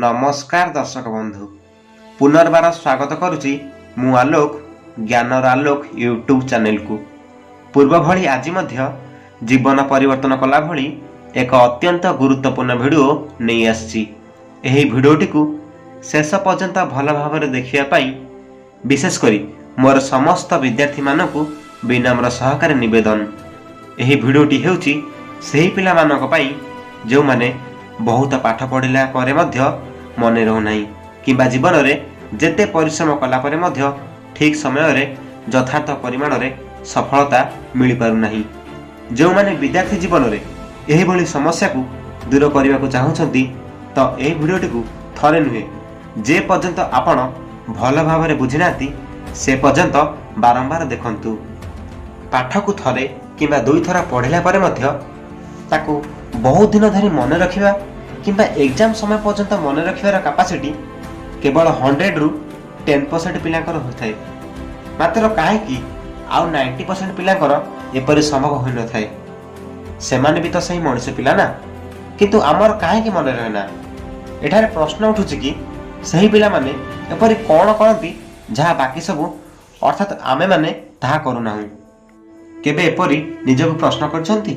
ନମସ୍କାର ଦର୍ଶକ ବନ୍ଧୁ, ପୁନର୍ବାର ସ୍ୱାଗତ କରୁଛି ମୁଁ ଆଲୋକ, ଜ୍ଞାନର ଆଲୋକ ୟୁଟ୍ୟୁବ୍ ଚ୍ୟାନେଲକୁ। ପୂର୍ବ ଭଳି ଆଜି ମଧ୍ୟ ଜୀବନ ପରିବର୍ତ୍ତନ କଲା ଭଳି ଏକ ଅତ୍ୟନ୍ତ ଗୁରୁତ୍ୱପୂର୍ଣ୍ଣ ଭିଡ଼ିଓ ନେଇ ଆସିଛି। ଏହି ଭିଡ଼ିଓଟିକୁ ଶେଷ ପର୍ଯ୍ୟନ୍ତ ଭଲ ଭାବରେ ଦେଖିବା ପାଇଁ ବିଶେଷ କରି ମୋର ସମସ୍ତ ବିଦ୍ୟାର୍ଥୀମାନଙ୍କୁ ବିନମ୍ର ସହକାରେ ନିବେଦନ। ଏହି ଭିଡ଼ିଓଟି ହେଉଛି ସେହି ପିଲାମାନଙ୍କ ପାଇଁ, ଯେଉଁମାନେ ବହୁତ ପାଠ ପଢ଼ିଲା ପରେ ମଧ୍ୟ ମନେ ରହୁନାହିଁ କିମ୍ବା ଜୀବନରେ ଯେତେ ପରିଶ୍ରମ କଲା ପରେ ମଧ୍ୟ ଠିକ୍ ସମୟରେ ଯଥାର୍ଥ ପରିମାଣରେ ସଫଳତା ମିଳିପାରୁନାହିଁ। ଯେଉଁମାନେ ବିଦ୍ୟାର୍ଥୀ ଜୀବନରେ ଏହିଭଳି ସମସ୍ୟାକୁ ଦୂର କରିବାକୁ ଚାହୁଁଛନ୍ତି, ତ ଏହି ଭିଡ଼ିଓଟିକୁ ଥରେ ନୁହେଁ, ଯେ ପର୍ଯ୍ୟନ୍ତ ଆପଣ ଭଲ ଭାବରେ ବୁଝିନାହାନ୍ତି, ସେ ପର୍ଯ୍ୟନ୍ତ ବାରମ୍ବାର ଦେଖନ୍ତୁ। ପାଠକୁ ଥରେ କିମ୍ବା ଦୁଇଥର ପଢ଼ିଲା ପରେ ମଧ୍ୟ ତାକୁ ବହୁତ ଦିନ ଧରି ମନେ ରଖିବା କିମ୍ବା ଏକ୍ଜାମ୍ ସମୟ ପର୍ଯ୍ୟନ୍ତ ମନେ ରଖିବାର କାପାସିଟି କେବଳ 100ରୁ 10% ପିଲାଙ୍କର ହୋଇଥାଏ। ମାତ୍ର କାହିଁକି ଆଉ 90% ପିଲାଙ୍କର ଏପରି ସମ୍ଭବ ହୋଇନଥାଏ? ସେମାନେ ବି ତ ସେହି ମଣିଷ ପିଲା ନା? କିନ୍ତୁ ଆମର କାହିଁକି ମନେ ରହେ ନା? ଏଠାରେ ପ୍ରଶ୍ନ ଉଠୁଛି କି ସେହି ପିଲାମାନେ ଏପରି କ'ଣ କରନ୍ତି, ଯାହା ବାକି ସବୁ ଅର୍ଥାତ୍ ଆମେମାନେ ତାହା କରୁନାହୁଁ? କେବେ ଏପରି ନିଜକୁ ପ୍ରଶ୍ନ କରିଛନ୍ତି?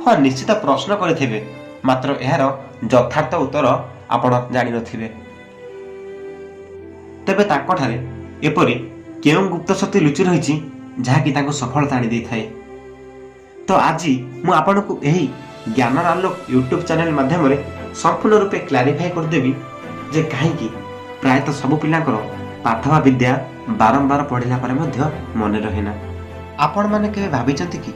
ହଁ, ନିଶ୍ଚିତ ପ୍ରଶ୍ନ କରିଥିବେ, ମାତ୍ର ଏହାର ଯଥାର୍ଥ ଉତ୍ତର ଆପଣ ଜାଣିନଥିବେ। ତେବେ ତାଙ୍କଠାରେ ଏପରି କେଉଁ ଗୁପ୍ତ ଶକ୍ତି ଲୁଚି ରହିଛି, ଯାହାକି ତାଙ୍କୁ ସଫଳତା ଆଣି ଦେଇଥାଏ? ତ ଆଜି ମୁଁ ଆପଣଙ୍କୁ ଏହି ଜ୍ଞାନର ଆଲୋକ ୟୁଟ୍ୟୁବ୍ ଚ୍ୟାନେଲ ମାଧ୍ୟମରେ ସମ୍ପୂର୍ଣ୍ଣ ରୂପେ କ୍ଲାରିଫାଏ କରିଦେବି ଯେ କାହିଁକି ପ୍ରାୟତଃ ସବୁ ପିଲାଙ୍କର ପାଠ ବା ବିଦ୍ୟା ବାରମ୍ବାର ପଢ଼ିଲା ପରେ ମଧ୍ୟ ମନେ ରହେ ନା। ଆପଣମାନେ କେବେ ଭାବିଛନ୍ତି କି,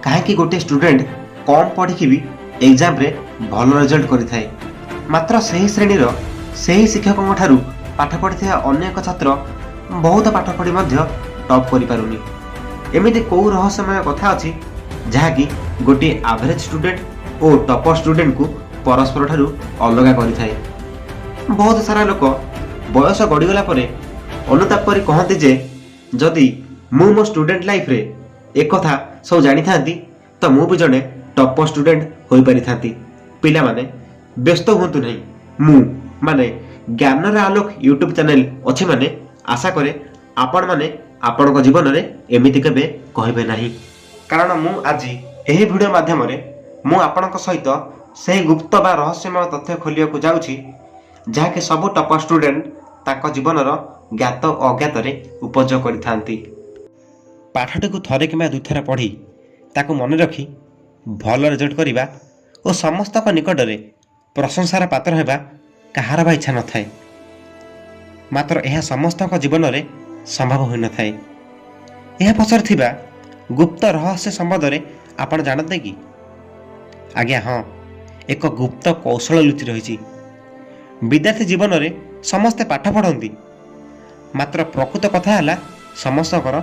କାହିଁକି ଗୋଟିଏ ଷ୍ଟୁଡେଣ୍ଟ କମ୍ ପଢ଼ିକି ବି ଏକ୍ଜାମରେ ଭଲ ରେଜଲ୍ଟ କରିଥାଏ, ମାତ୍ର ସେହି ଶ୍ରେଣୀର ସେହି ଶିକ୍ଷକଙ୍କ ଠାରୁ ପାଠ ପଢ଼ିଥିବା ଅନ୍ୟ ଏକ ଛାତ୍ର ବହୁତ ପାଠ ପଢ଼ି ମଧ୍ୟ ଟପ୍ କରିପାରୁନି? ଏମିତି କେଉଁ ରହସ୍ୟମୟ କଥା ଅଛି, ଯାହାକି ଗୋଟିଏ ଆଭରେଜ ଷ୍ଟୁଡେଣ୍ଟ ଓ ଟପର ଷ୍ଟୁଡେଣ୍ଟକୁ ପରସ୍ପର ଠାରୁ ଅଲଗା କରିଥାଏ? ବହୁତ ସାରା ଲୋକ ବୟସ ଗଡ଼ିଗଲା ପରେ ଅନୁତାପ କରି କହନ୍ତି ଯେ ଯଦି ମୁଁ ମୋ ଷ୍ଟୁଡେଣ୍ଟ ଲାଇଫରେ ଏକଥା ସବୁ ଜାଣିଥାନ୍ତି, ତ ମୁଁ ବି ଜଣେ ଟପର ଷ୍ଟୁଡେଣ୍ଟ ହୋଇପାରିଥାନ୍ତି। ପିଲାମାନେ, ବ୍ୟସ୍ତ ହୁଅନ୍ତୁ ନାହିଁ। ମୁଁ ମାନେ ଜ୍ଞାନର ଆଲୋକ ୟୁଟ୍ୟୁବ୍ ଚ୍ୟାନେଲ ଅଛି ମାନେ ଆଶା କରେ ଆପଣମାନେ ଆପଣଙ୍କ ଜୀବନରେ ଏମିତି କେବେ କହିବେ ନାହିଁ। କାରଣ ମୁଁ ଆଜି ଏହି ଭିଡ଼ିଓ ମାଧ୍ୟମରେ ମୁଁ ଆପଣଙ୍କ ସହିତ ସେହି ଗୁପ୍ତ ବା ରହସ୍ୟମୟ ତଥ୍ୟ ଖୋଲିବାକୁ ଯାଉଛି, ଯାହାକି ସବୁ ଟପର ଷ୍ଟୁଡେଣ୍ଟ ତାଙ୍କ ଜୀବନର ଜ୍ଞାତ ଓ ଅଜ୍ଞାତରେ ଉପଯୋଗ କରିଥାନ୍ତି। ପାଠଟିକୁ ଥରେ କିମ୍ବା ଦୁଇଥର ପଢ଼ି ତାକୁ ମନେ ରଖି ଭଲ ରେଜଲ୍ଟ କରିବା ଓ ସମସ୍ତଙ୍କ ନିକଟରେ ପ୍ରଶଂସାର ପାତ୍ର ହେବା କାହାର ବା ଇଚ୍ଛା ନଥାଏ। ମାତ୍ର ଏହା ସମସ୍ତଙ୍କ ଜୀବନରେ ସମ୍ଭବ ହୋଇନଥାଏ। ଏହା ପଛରେ ଥିବା ଗୁପ୍ତ ରହସ୍ୟ ସମ୍ବନ୍ଧରେ ଆପଣ ଜାଣନ୍ତି କି? ଆଜ୍ଞା ହଁ, ଏକ ଗୁପ୍ତ କୌଶଳ ଲୁଚି ରହିଛି। ବିଦ୍ୟାର୍ଥୀ ଜୀବନରେ ସମସ୍ତେ ପାଠ ପଢ଼ନ୍ତି, ମାତ୍ର ପ୍ରକୃତ କଥା ହେଲା ସମସ୍ତଙ୍କର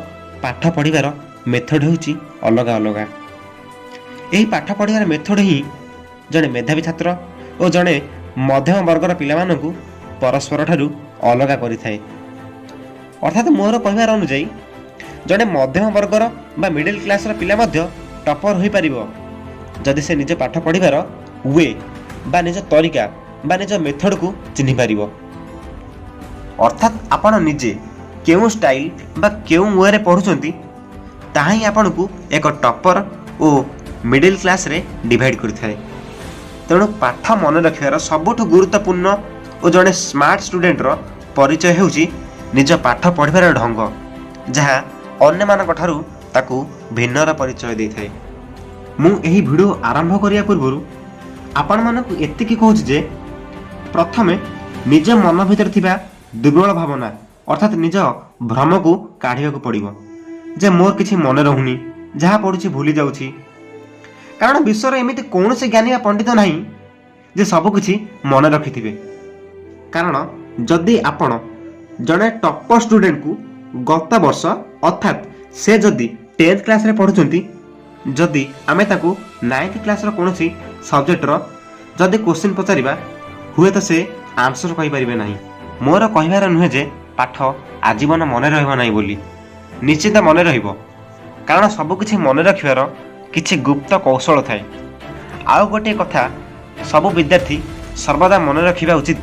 ପାଠ ପଢ଼ିବାର ମେଥଡ଼ ହେଉଛି ଅଲଗା ଅଲଗା। ଏହି ପାଠ ପଢ଼ିବାର ମେଥଡ଼ ହିଁ ଜଣେ ମେଧାବୀ ଛାତ୍ର ଓ ଜଣେ ମଧ୍ୟମ ବର୍ଗର ପିଲାମାନଙ୍କୁ ପରସ୍ପର ଠାରୁ ଅଲଗା କରିଥାଏ। ଅର୍ଥାତ୍ ମୋର କହିବାର ଅନୁଯାୟୀ, ଜଣେ ମଧ୍ୟମ ବର୍ଗର ବା ମିଡିଲ୍ କ୍ଲାସ୍ର ପିଲା ମଧ୍ୟ ଟପର ହୋଇପାରିବ, ଯଦି ସେ ନିଜ ପାଠ ପଢ଼ିବାର we ବା ନିଜ ତରିକା ବା ନିଜ ମେଥଡ଼କୁ ଚିହ୍ନି ପାରିବ। ଅର୍ଥାତ୍ ଆପଣ ନିଜେ କେଉଁ ଷ୍ଟାଇଲ୍ ବା କେଉଁ ୱେରେ ପଢ଼ୁଛନ୍ତି, ତାହା ହିଁ ଆପଣଙ୍କୁ ଏକ ଟପର ଓ ମିଡିଲ୍ କ୍ଲାସ୍ରେ ଡିଭାଇଡ଼ କରିଥାଏ। ତେଣୁ ପାଠ ମନେ ରଖିବାର ସବୁଠୁ ଗୁରୁତ୍ୱପୂର୍ଣ୍ଣ ଓ ଜଣେ ସ୍ମାର୍ଟ ଷ୍ଟୁଡେଣ୍ଟର ପରିଚୟ ହେଉଛି ନିଜ ପାଠ ପଢ଼ିବାର ଢଙ୍ଗ, ଯାହା ଅନ୍ୟମାନଙ୍କ ଠାରୁ ତାକୁ ଭିନ୍ନର ପରିଚୟ ଦେଇଥାଏ। ମୁଁ ଏହି ଭିଡ଼ିଓ ଆରମ୍ଭ କରିବା ପୂର୍ବରୁ ଆପଣମାନଙ୍କୁ ଏତିକି କହୁଛି ଯେ ପ୍ରଥମେ ନିଜ ମନ ଭିତରେ ଥିବା ଦୁର୍ବଳ ଭାବନା, ଅର୍ଥାତ୍ ନିଜ ଭ୍ରମକୁ କାଢ଼ିବାକୁ ପଡ଼ିବ ଯେ ମୋର କିଛି ମନେ ରହୁନି, ଯାହା ପଢ଼ୁଛି ଭୁଲି ଯାଉଛି। କାରଣ ବିଶ୍ୱର ଏମିତି କୌଣସି ଜ୍ଞାନୀ ବା ପଣ୍ଡିତ ନାହିଁ ଯେ ସବୁକିଛି ମନେ ରଖିଥିବେ। କାରଣ ଯଦି ଆପଣ ଜଣେ ଟପର ଷ୍ଟୁଡେଣ୍ଟକୁ ଗତ ବର୍ଷ, ଅର୍ଥାତ୍ ସେ ଯଦି 10th କ୍ଲାସ୍ରେ ପଢ଼ୁଛନ୍ତି, ଯଦି ଆମେ ତାକୁ ନାଇନ୍ଥ କ୍ଲାସ୍ର କୌଣସି ସବଜେକ୍ଟର ଯଦି କୋଶ୍ଚିନ୍ ପଚାରିବା, ହୁଏତ ସେ ଆନ୍ସର କହିପାରିବେ ନାହିଁ। ମୋର କହିବାର ନୁହେଁ ଯେ ପାଠ ଆଜୀବନ ମନେ ରହିବ ନାହିଁ ବୋଲି। ନିଶ୍ଚିତ ମନେ ରହିବ, କାରଣ ସବୁକିଛି ମନେ ରଖିବାର କିଛି ଗୁପ୍ତ କୌଶଳ ଥାଏ। ଆଉ ଗୋଟିଏ କଥା ସବୁ ବିଦ୍ୟାର୍ଥୀ ସର୍ବଦା ମନେ ରଖିବା ଉଚିତ।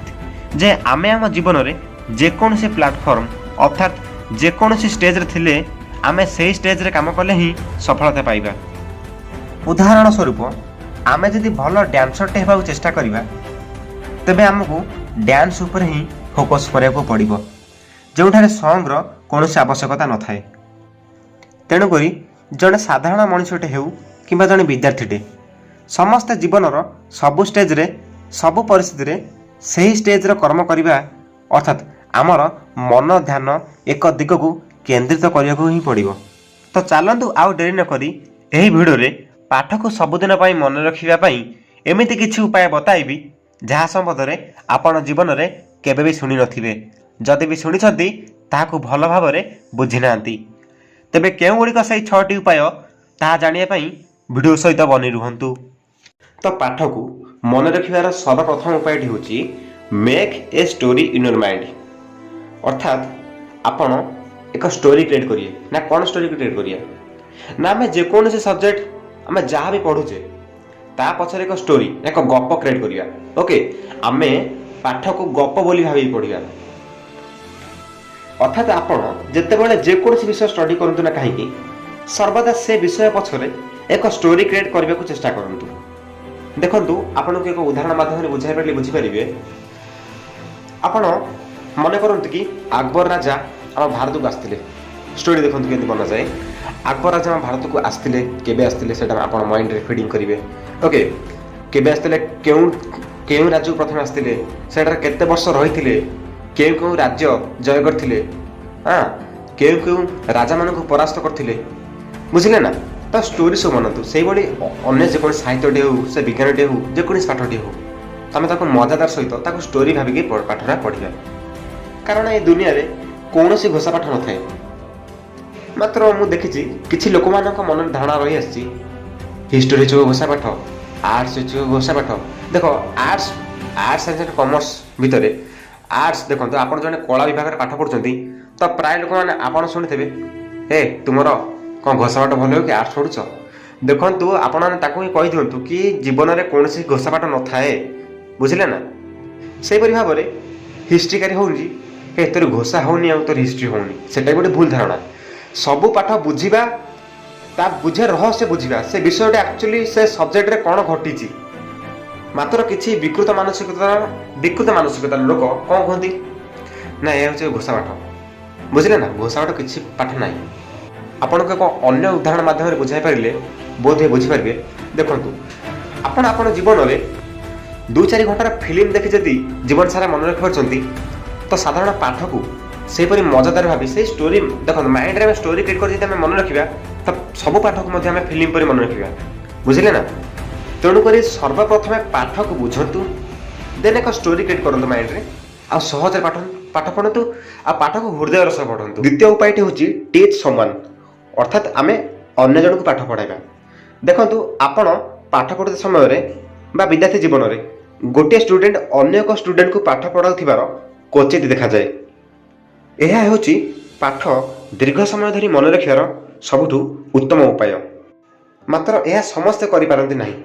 ଯେ ଆମେ ଆମ ଜୀବନରେ ଯେକୌଣସି ପ୍ଲାଟଫର୍ମ ଅର୍ଥାତ୍ ଯେକୌଣସି ଷ୍ଟେଜ୍ରେ ଥିଲେ ଆମେ ସେଇ ଷ୍ଟେଜ୍ରେ କାମ କଲେ ହିଁ ସଫଳତା ପାଇବା। ଉଦାହରଣ ସ୍ୱରୂପ, ଆମେ ଯଦି ଭଲ ଡ୍ୟାନ୍ସରଟେ ହେବାକୁ ଚେଷ୍ଟା କରିବା, ତେବେ ଆମକୁ ଡ୍ୟାନ୍ସ ଉପରେ ହିଁ ଫୋକସ୍ କରିବାକୁ ପଡ଼ିବ, ଯେଉଁଠାରେ ସଙ୍ଗର କୌଣସି ଆବଶ୍ୟକତା ନଥାଏ। ତେଣୁକରି ଜଣେ ସାଧାରଣ ମଣିଷଟେ ହେଉ କିମ୍ବା ଜଣେ ବିଦ୍ୟାର୍ଥୀଟେ, ସମସ୍ତେ ଜୀବନର ସବୁ ଷ୍ଟେଜ୍ରେ, ସବୁ ପରିସ୍ଥିତିରେ ସେହି ଷ୍ଟେଜ୍ର କର୍ମ କରିବା, ଅର୍ଥାତ୍ ଆମର ମନ ଧ୍ୟାନ ଏକ ଦିଗକୁ କେନ୍ଦ୍ରିତ କରିବାକୁ ହିଁ ପଡ଼ିବ। ତ ଚାଲନ୍ତୁ, ଆଉ ଡେରି ନକରି ଏହି ଭିଡ଼ିଓରେ ପାଠକୁ ସବୁଦିନ ପାଇଁ ମନେ ରଖିବା ପାଇଁ ଏମିତି କିଛି ଉପାୟ ବତାଇବି, ଯାହା ସମ୍ବନ୍ଧରେ ଆପଣ ଜୀବନରେ କେବେ ବି ଶୁଣିନଥିବେ। ଯଦି ବି ଶୁଣିଛନ୍ତି, ତାହାକୁ ଭଲ ଭାବରେ ବୁଝିନାହାନ୍ତି। ତେବେ କେଉଁଗୁଡ଼ିକ ସେହି ଛଅଟି ଉପାୟ, ତାହା ଜାଣିବା ପାଇଁ ଭିଡ଼ିଓ ସହିତ ବନି ରୁହନ୍ତୁ। ତ ପାଠକୁ ମନେ ରଖିବାର ସର୍ବପ୍ରଥମ ଉପାୟଟି ହେଉଛି make a story in your mind। ଅର୍ଥାତ୍ ଆପଣ ଏକ ଷ୍ଟୋରି କ୍ରିଏଟ୍ କରିବେ। ନା, କ'ଣ ଷ୍ଟୋରି କ୍ରିଏଟ୍ କରିବା? ନା, ଆମେ ଯେକୌଣସି ସବଜେକ୍ଟ, ଆମେ ଯାହା ବି ପଢ଼ୁଛେ, ତା ପଛରେ ଏକ ଷ୍ଟୋରି, ଏକ ଗପ କ୍ରିଏଟ୍ କରିବା। ଓକେ, ଆମେ ପାଠକୁ ଗପ ବୋଲି ଭାବିକି ପଢ଼ିବା। ଅର୍ଥାତ୍ ଆପଣ ଯେତେବେଳେ ଯେକୌଣସି ବିଷୟ ଷ୍ଟଡି କରନ୍ତୁ ନା କାହିଁକି, ସର୍ବଦା ସେ ବିଷୟ ପଛରେ ଏକ ଷ୍ଟୋରି କ୍ରିଏଟ୍ କରିବାକୁ ଚେଷ୍ଟା କରନ୍ତୁ। ଦେଖନ୍ତୁ, ଆପଣଙ୍କୁ ଏକ ଉଦାହରଣ ମାଧ୍ୟମରେ ବୁଝାଇ ପାରିଲେ ବୁଝିପାରିବେ। ଆପଣ ମନେ କରନ୍ତୁ କି ଆକବର ରାଜା ଆମ ଭାରତକୁ ଆସିଥିଲେ। ଷ୍ଟୋରି ଦେଖନ୍ତୁ କେମିତି ବନାଯାଏ। ଆକବର ରାଜା ଆମ ଭାରତକୁ ଆସିଥିଲେ। କେବେ ଆସିଥିଲେ, ସେଇଟା ଆପଣ ମାଇଣ୍ଡରେ ଫିଡ଼ିଂ କରିବେ। ଓକେ, କେବେ ଆସିଥିଲେ, କେଉଁ କେଉଁ ରାଜ୍ୟକୁ ପ୍ରଥମେ ଆସିଥିଲେ, ସେଠାରେ କେତେ ବର୍ଷ ରହିଥିଲେ, କେଉଁ କେଉଁ ରାଜ୍ୟ ଜୟ କରିଥିଲେ, ହଁ, କେଉଁ କେଉଁ ରାଜାମାନଙ୍କୁ ପରାସ୍ତ କରିଥିଲେ, ବୁଝିଲେ ନା? ତ ଷ୍ଟୋରି ସବୁ ବନାନ୍ତୁ। ସେଇଭଳି ଅନ୍ୟ ଯେକୌଣସି ସାହିତ୍ୟଟି ହେଉ, ସେ ବିଜ୍ଞାନଟି ହେଉ, ଯେକୌଣସି ପାଠଟି ହେଉ, ତମେ ତାକୁ ମଜାଦାର ସହିତ ତାକୁ ଷ୍ଟୋରି ଭାବିକି ପାଠଟା ପଢ଼ିବା। କାରଣ ଏ ଦୁନିଆରେ କୌଣସି ଘୋଷା ପାଠ ନଥାଏ। ମାତ୍ର ମୁଁ ଦେଖିଛି, କିଛି ଲୋକମାନଙ୍କ ମନରେ ଧାରଣା ରହିଆସିଛି, ହିଷ୍ଟୋରି ହେଉଛି ଘୋଷା ପାଠ, ଆର୍ଟ୍ସ ହେଉଛି ଘୋଷା ପାଠ। ଦେଖ, ଆର୍ଟ୍ସ, ସାଇନ୍ସ ଆଣ୍ଡ କମର୍ସ ଭିତରେ ଆର୍ଟ୍ସ, ଦେଖନ୍ତୁ, ଆପଣ ଜଣେ କଳା ବିଭାଗରେ ପାଠ ପଢ଼ୁଛନ୍ତି, ତ ପ୍ରାୟ ଲୋକମାନେ ଆପଣ ଶୁଣିଥିବେ, "ଏ, ତୁମର କ'ଣ ଘୋଷା ପାଠ ଭଲ ହେଉ କି ଆର୍ଟ୍ସ ପଢ଼ୁଛ?" ଦେଖନ୍ତୁ, ଆପଣମାନେ ତାକୁ ହିଁ କହିଦିଅନ୍ତୁ କି ଜୀବନରେ କୌଣସି ଘୋଷା ପାଠ ନଥାଏ, ବୁଝିଲେ ନା? ସେହିପରି ଭାବରେ ହିଷ୍ଟ୍ରିକାରୀ ହେଉଛି, "ହେ, ତୋର ଘୋଷା ହେଉନି ଆଉ ତୋର ହିଷ୍ଟ୍ରି ହେଉନି।" ସେଟା ଗୋଟେ ଭୁଲ ଧାରଣା। ସବୁ ପାଠ ବୁଝିବା, ତା ବୁଝିବା ରହସ୍ୟ ବୁଝିବା, ସେ ବିଷୟଟା ଆକ୍ଚୁଆଲି ସେ ସବଜେକ୍ଟରେ କ'ଣ ଘଟିଛି। ମାତ୍ର କିଛି ବିକୃତ ମାନସିକତାର ଲୋକ କ'ଣ କୁହନ୍ତି ନା, ଏହା ହେଉଛି ଘୋଷା ପାଠ, ବୁଝିଲେ ନା? ଘୋଷା ପାଠ କିଛି ପାଠ ନାହିଁ। ଆପଣଙ୍କୁ ଏକ ଅନ୍ୟ ଉଦାହରଣ ମାଧ୍ୟମରେ ବୁଝାଇ ପାରିଲେ ବୋଧ ହୁଏ ବୁଝିପାରିବେ। ଦେଖନ୍ତୁ, ଆପଣ ଆପଣ ଜୀବନରେ 2-4 ଘଣ୍ଟାର ଫିଲ୍ମ ଦେଖି ଯଦି ଜୀବନ ସାରା ମନେ ରଖିପାରୁଛନ୍ତି, ତ ସାଧାରଣ ପାଠକୁ ସେହିପରି ମଜାଦାର ଭାବି ସେଇ ଷ୍ଟୋରି, ଦେଖନ୍ତୁ, ମାଇଣ୍ଡରେ ଆମେ ଷ୍ଟୋରି କ୍ରିଏଟ୍ କରି ଯଦି ଆମେ ମନେ ରଖିବା, ତ ସବୁ ପାଠକୁ ମଧ୍ୟ ଆମେ ଫିଲ୍ମ ପରି ମନେ ରଖିବା, ବୁଝିଲେ ନା? ତେଣୁକରି ସର୍ବପ୍ରଥମେ ପାଠକୁ ବୁଝନ୍ତୁ, ଦେନ୍ ଏକ ଷ୍ଟୋରି କ୍ରିଏଟ୍ କରନ୍ତୁ ମାଇଣ୍ଡରେ ଆଉ ସହଜରେ ପାଠ ପଢ଼ନ୍ତୁ ଆଉ ପାଠକୁ ହୃଦୟର ସହ ପଢ଼ନ୍ତୁ। ଦ୍ୱିତୀୟ ଉପାୟଟି ହେଉଛି ଟିଚ୍ ସମୱାନ୍, ଅର୍ଥାତ୍ ଆମେ ଅନ୍ୟ ଜଣକୁ ପାଠ ପଢ଼ାଇବା। ଦେଖନ୍ତୁ, ଆପଣ ପାଠ ପଢ଼ୁଥିବା ସମୟରେ ବା ବିଦ୍ୟାର୍ଥୀ ଜୀବନରେ ଗୋଟିଏ ଷ୍ଟୁଡେଣ୍ଟ ଅନ୍ୟ ଏକ ଷ୍ଟୁଡେଣ୍ଟକୁ ପାଠ ପଢ଼ାଉଥିବାର କ୍ୱଚିତ ଦେଖାଯାଏ। ଏହା ହେଉଛି ପାଠ ଦୀର୍ଘ ସମୟ ଧରି ମନେ ରଖିବାର ସବୁଠୁ ଉତ୍ତମ ଉପାୟ। ମାତ୍ର ଏହା ସମସ୍ତେ କରିପାରନ୍ତି ନାହିଁ।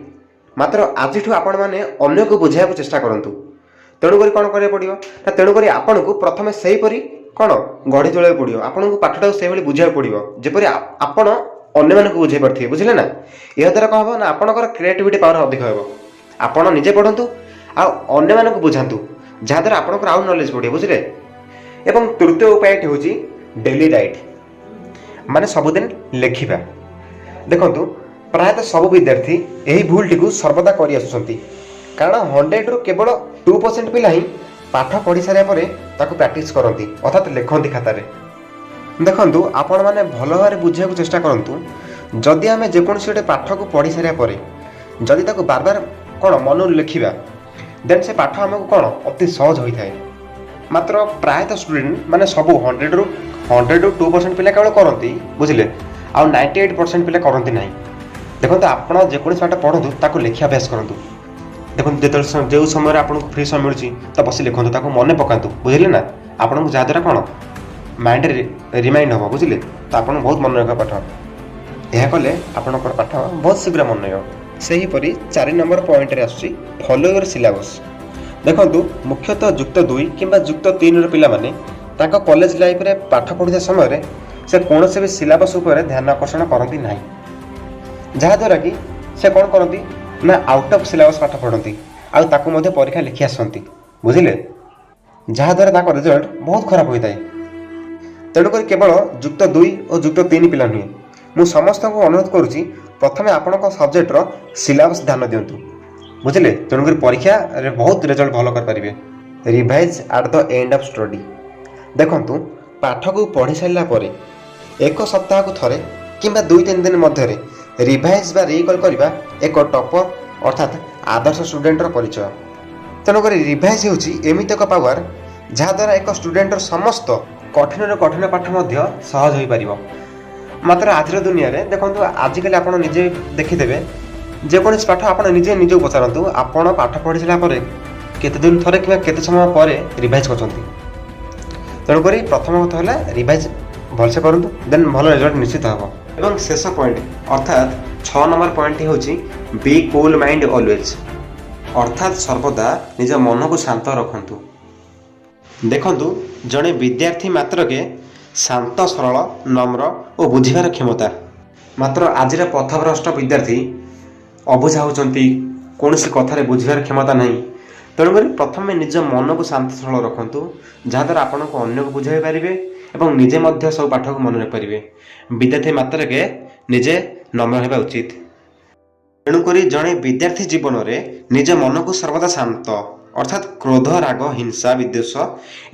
ମାତ୍ର ଆଜିଠୁ ଆପଣମାନେ ଅନ୍ୟକୁ ବୁଝାଇବାକୁ ଚେଷ୍ଟା କରନ୍ତୁ। ତେଣୁକରି କ'ଣ କରିବାକୁ ପଡ଼ିବ ନା, ତେଣୁକରି ଆପଣଙ୍କୁ ପ୍ରଥମେ ସେହିପରି କ'ଣ ଗଢ଼ି ତୋଳିବାକୁ ପଡ଼ିବ। ଆପଣଙ୍କୁ ପାଠଟାକୁ ସେଇଭଳି ବୁଝିବାକୁ ପଡ଼ିବ, ଯେପରି ଆପଣ ଅନ୍ୟମାନଙ୍କୁ ବୁଝାଇ ପାରୁଥିବେ, ବୁଝିଲେ ନା? ଏହାଦ୍ୱାରା କ'ଣ ହେବ ନା, ଆପଣଙ୍କର କ୍ରିଏଟିଭିଟି ପାୱାର ଅଧିକ ହେବ। ଆପଣ ନିଜେ ପଢ଼ନ୍ତୁ ଆଉ ଅନ୍ୟମାନଙ୍କୁ ବୁଝାନ୍ତୁ, ଯାହାଦ୍ୱାରା ଆପଣଙ୍କର ଆଉ ନଲେଜ ବଢ଼ିବ, ବୁଝିଲେ? ଏବଂ ତୃତୀୟ ଉପାୟଟି ହେଉଛି ଡେଲି ରାଇଟ୍, ମାନେ ସବୁଦିନ ଲେଖିବା। ଦେଖନ୍ତୁ, ପ୍ରାୟତଃ ସବୁ ବିଦ୍ୟାର୍ଥୀ ଏହି ଭୁଲଟିକୁ ସର୍ବଦା କରି ଆସୁଛନ୍ତି। କାରଣ 100ରୁ କେବଳ 2% ପିଲା ହିଁ ପାଠ ପଢ଼ି ସାରିବା ପରେ ତାକୁ ପ୍ରାକ୍ଟିସ୍ କରନ୍ତି, ଅର୍ଥାତ୍ ଲେଖନ୍ତି ଖାତାରେ। ଦେଖନ୍ତୁ, ଆପଣମାନେ ଭଲ ଭାବରେ ବୁଝିବାକୁ ଚେଷ୍ଟା କରନ୍ତୁ। ଯଦି ଆମେ ଯେକୌଣସି ଗୋଟେ ପାଠକୁ ପଢ଼ି ସାରିବା ପରେ ଯଦି ତାକୁ ବାରବାର କ'ଣ ମନରୁ ଲେଖିବା, ଦେନ୍ ସେ ପାଠ ଆମକୁ କ'ଣ ଅତି ସହଜ ହୋଇଥାଏ। ମାତ୍ର ପ୍ରାୟତଃ ଷ୍ଟୁଡେଣ୍ଟ ମାନେ ସବୁ 100ରୁ 2% ପିଲା କେବଳ କରନ୍ତି, ବୁଝିଲେ? ଆଉ 98% ପିଲା କରନ୍ତି ନାହିଁ। ଦେଖନ୍ତୁ, ଆପଣ ଯେକୌଣସି ପାଠ ପଢ଼ନ୍ତୁ, ତାକୁ ଲେଖିବା ଅଭ୍ୟାସ କରନ୍ତୁ। ଦେଖନ୍ତୁ, ଯେତେବେଳେ ଯେଉଁ ସମୟରେ ଆପଣଙ୍କୁ ଫ୍ରି ସମୟ ମିଳୁଛି, ତ ବସି ଲେଖନ୍ତୁ, ତାକୁ ମନେ ପକାନ୍ତୁ, ବୁଝିଲେ ନା? ଆପଣଙ୍କୁ ଯାହାଦ୍ୱାରା କ'ଣ ମାଇଣ୍ଡରେ ରିମାଇଣ୍ଡ ହେବ, ବୁଝିଲେ? ତ ଆପଣଙ୍କୁ ବହୁତ ମନେ ରଖିବା ପାଠ। ଏହା କଲେ ଆପଣଙ୍କର ପାଠ ବହୁତ ଶୀଘ୍ର ମନେ ରହିବ। ସେହିପରି 4 ନମ୍ବର ପଏଣ୍ଟରେ ଆସୁଛି ଫଲୋ your syllabus. ଦେଖନ୍ତୁ, ମୁଖ୍ୟତଃ ଯୁକ୍ତ ଦୁଇ କିମ୍ବା ଯୁକ୍ତ ତିନିର ପିଲାମାନେ ତାଙ୍କ କଲେଜ ଲାଇଫରେ ପାଠ ପଢ଼ୁଥିବା ସମୟରେ ସେ କୌଣସି ବି ସିଲାବସ୍ ଉପରେ ଧ୍ୟାନ ଆକର୍ଷଣ କରନ୍ତି ନାହିଁ, ଯାହାଦ୍ୱାରା କି ସେ କ'ଣ କରନ୍ତି ନା ଆଉଟ୍ ଅଫ୍ ସିଲାବସ୍ ପାଠ ପଢ଼ନ୍ତି ଆଉ ତାକୁ ମଧ୍ୟ ପରୀକ୍ଷା ଲେଖି ଆସନ୍ତି, ବୁଝିଲେ? ଯାହାଦ୍ୱାରା ତାଙ୍କ ରେଜଲ୍ଟ ବହୁତ ଖରାପ ହୋଇଥାଏ। ତେଣୁକରି କେବଳ ଯୁକ୍ତ ଦୁଇ ଓ ଯୁକ୍ତ ତିନି ପିଲା ନୁହେଁ, ମୁଁ ସମସ୍ତଙ୍କୁ ଅନୁରୋଧ କରୁଛି, ପ୍ରଥମେ ଆପଣଙ୍କ ସବଜେକ୍ଟର ସିଲାବସ୍ ଧ୍ୟାନ ଦିଅନ୍ତୁ, ବୁଝିଲେ? ତେଣୁକରି ପରୀକ୍ଷାରେ ବହୁତ ରେଜଲ୍ଟ ଭଲ କରିପାରିବେ। Revise at the end of study. ଦେଖନ୍ତୁ, ପାଠକୁ ପଢ଼ି ସାରିଲା ପରେ ଏକ ସପ୍ତାହକୁ ଥରେ କିମ୍ବା 2-3 ଦିନ ମଧ୍ୟରେ ରିଭାଇଜ୍ ବା ରିକଲ୍ କରିବା ଏକ ଟପର ଅର୍ଥାତ୍ ଆଦର୍ଶ ଷ୍ଟୁଡେଣ୍ଟର ପରିଚୟ। ତେଣୁକରି ରିଭାଇଜ୍ ହେଉଛି ଏମିତି ଏକ ପାୱାର, ଯାହାଦ୍ୱାରା ଏକ ଷ୍ଟୁଡେଣ୍ଟର ସମସ୍ତ କଠିନରୁ କଠିନ ପାଠ ମଧ୍ୟ ସହଜ ହୋଇପାରିବ। ମାତ୍ର ଆଜିର ଦୁନିଆରେ ଦେଖନ୍ତୁ, ଆଜିକାଲି ଆପଣ ନିଜେ ଦେଖିଦେବେ, ଯେକୌଣସି ପାଠ ଆପଣ ନିଜେ ନିଜକୁ ପଚାରନ୍ତୁ, ଆପଣ ପାଠ ପଢ଼ି ସାରିଲା ପରେ କେତେ ଦିନ ଥରେ କିମ୍ବା କେତେ ସମୟ ପରେ ରିଭାଇଜ୍ କରୁଛନ୍ତି? ତେଣୁକରି ପ୍ରଥମ କଥା ହେଲା ରିଭାଇଜ୍ ଭଲସେ କରନ୍ତୁ, ଦେନ୍ ଭଲ ରେଜଲ୍ଟ ନିଶ୍ଚିତ ହେବ। ଏବଂ ଶେଷ ପଏଣ୍ଟ ଅର୍ଥାତ୍ 6 ନମ୍ବର ପଏଣ୍ଟଟି ହେଉଛି ବି କୁଲ୍ ମାଇଣ୍ଡ ଅଲୱେଜ୍, ଅର୍ଥାତ୍ ସର୍ବଦା ନିଜ ମନକୁ ଶାନ୍ତ ରଖନ୍ତୁ। ଦେଖନ୍ତୁ, ଜଣେ ବିଦ୍ୟାର୍ଥୀ ମାତ୍ରକେ ଶାନ୍ତ, ସରଳ, ନମ୍ର ଓ ବୁଝିବାର କ୍ଷମତା। ମାତ୍ର ଆଜିର ପଥଭ୍ରଷ୍ଟ ବିଦ୍ୟାର୍ଥୀ ଅବୁଝା ହେଉଛନ୍ତି, କୌଣସି କଥାରେ ବୁଝିବାର କ୍ଷମତା ନାହିଁ। ତେଣୁକରି ପ୍ରଥମେ ନିଜ ମନକୁ ଶାନ୍ତ ସରଳ ରଖନ୍ତୁ, ଯାହାଦ୍ୱାରା ଆପଣଙ୍କୁ ଅନ୍ୟକୁ ବୁଝାଇ ପାରିବେ ଏବଂ ନିଜେ ମଧ୍ୟ ସବୁ ପାଠକୁ ମନେ ରଖିପାରିବେ। ବିଦ୍ୟାର୍ଥୀ ମାତ୍ରକେ ନିଜେ ନମ୍ର ହେବା ଉଚିତ। ତେଣୁକରି ଜଣେ ବିଦ୍ୟାର୍ଥୀ ଜୀବନରେ ନିଜ ମନକୁ ସର୍ବଦା ଶାନ୍ତ, ଅର୍ଥାତ୍ କ୍ରୋଧ, ରାଗ, ହିଂସା, ବିଦ୍ୱେଷ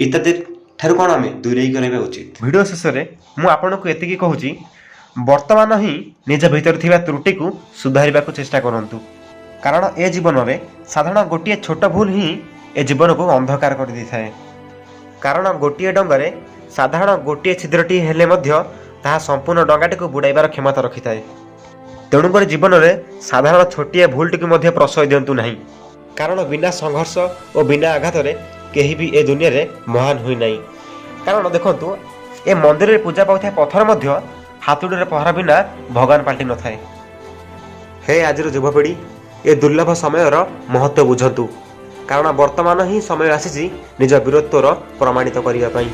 ଇତ୍ୟାଦି ଠାରୁ କ'ଣ ଆମେ ଦୂରେଇକି ରହିବା ଉଚିତ। ଭିଡ଼ିଓ ଶେଷରେ ମୁଁ ଆପଣଙ୍କୁ ଏତିକି କହୁଛି, ବର୍ତ୍ତମାନ ହିଁ ନିଜ ଭିତରେ ଥିବା ତ୍ରୁଟିକୁ ସୁଧାରିବାକୁ ଚେଷ୍ଟା କରନ୍ତୁ, କାରଣ ଏ ଜୀବନରେ ସାଧାରଣ ଗୋଟିଏ ଛୋଟ ଭୁଲ ହିଁ ଏ ଜୀବନକୁ ଅନ୍ଧକାର କରିଦେଇଥାଏ। କାରଣ ଗୋଟିଏ ଡଙ୍ଗାରେ ସାଧାରଣ ଗୋଟିଏ ଛିଦ୍ରଟିଏ ହେଲେ ମଧ୍ୟ ତାହା ସମ୍ପୂର୍ଣ୍ଣ ଡଙ୍ଗାଟିକୁ ବୁଡ଼ାଇବାର କ୍ଷମତା ରଖିଥାଏ। ତେଣୁକରି ଜୀବନରେ ସାଧାରଣ ଛୋଟିଆ ଭୁଲଟିକୁ ମଧ୍ୟ ପ୍ରଶ୍ରୟ ଦିଅନ୍ତୁ ନାହିଁ, କାରଣ ବିନା ସଂଘର୍ଷ ଓ ବିନା ଆଘାତରେ କେହି ବି ଏ ଦୁନିଆରେ ମହାନ ହୋଇନାହିଁ। କାରଣ ଦେଖନ୍ତୁ, ଏ ମନ୍ଦିରରେ ପୂଜା ପାଉଥିବା ପଥର ମଧ୍ୟ ହାତୁଡ଼ିର ପହରା ବିନା ଭଗବାନ ପାଲଟି ନଥାଏ। ହେ ଆଜିର ଯୁବପିଢ଼ି, ଏ ଦୁର୍ଲଭ ସମୟର ମହତ୍ତ୍ୱ ବୁଝନ୍ତୁ, କାରଣ ବର୍ତ୍ତମାନ ହିଁ ସମୟ ଆସିଛି ନିଜ ବୀରତ୍ୱର ପ୍ରମାଣିତ କରିବା ପାଇଁ।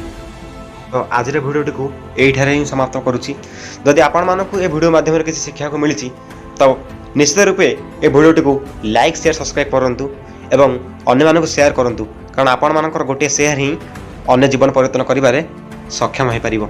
ତ ଆଜିର ଭିଡ଼ିଓଟିକୁ ଏଇଠାରେ ହିଁ ସମାପ୍ତ କରୁଛି। ଯଦି ଆପଣମାନଙ୍କୁ ଏ ଭିଡ଼ିଓ ମାଧ୍ୟମରେ କିଛି ଶିଖିବାକୁ ମିଳିଛି, ତ ନିଶ୍ଚିତ ରୂପେ ଏ ଭିଡ଼ିଓଟିକୁ ଲାଇକ୍, ସେୟାର, ସବସ୍କ୍ରାଇବ୍ କରନ୍ତୁ ଏବଂ ଅନ୍ୟମାନଙ୍କୁ ସେୟାର କରନ୍ତୁ, କାରଣ ଆପଣମାନଙ୍କର ଗୋଟିଏ ସେୟାର ହିଁ ଅନ୍ୟ ଜୀବନ ପରିବର୍ତ୍ତନ କରିବାରେ ସକ୍ଷମ ହୋଇପାରିବ।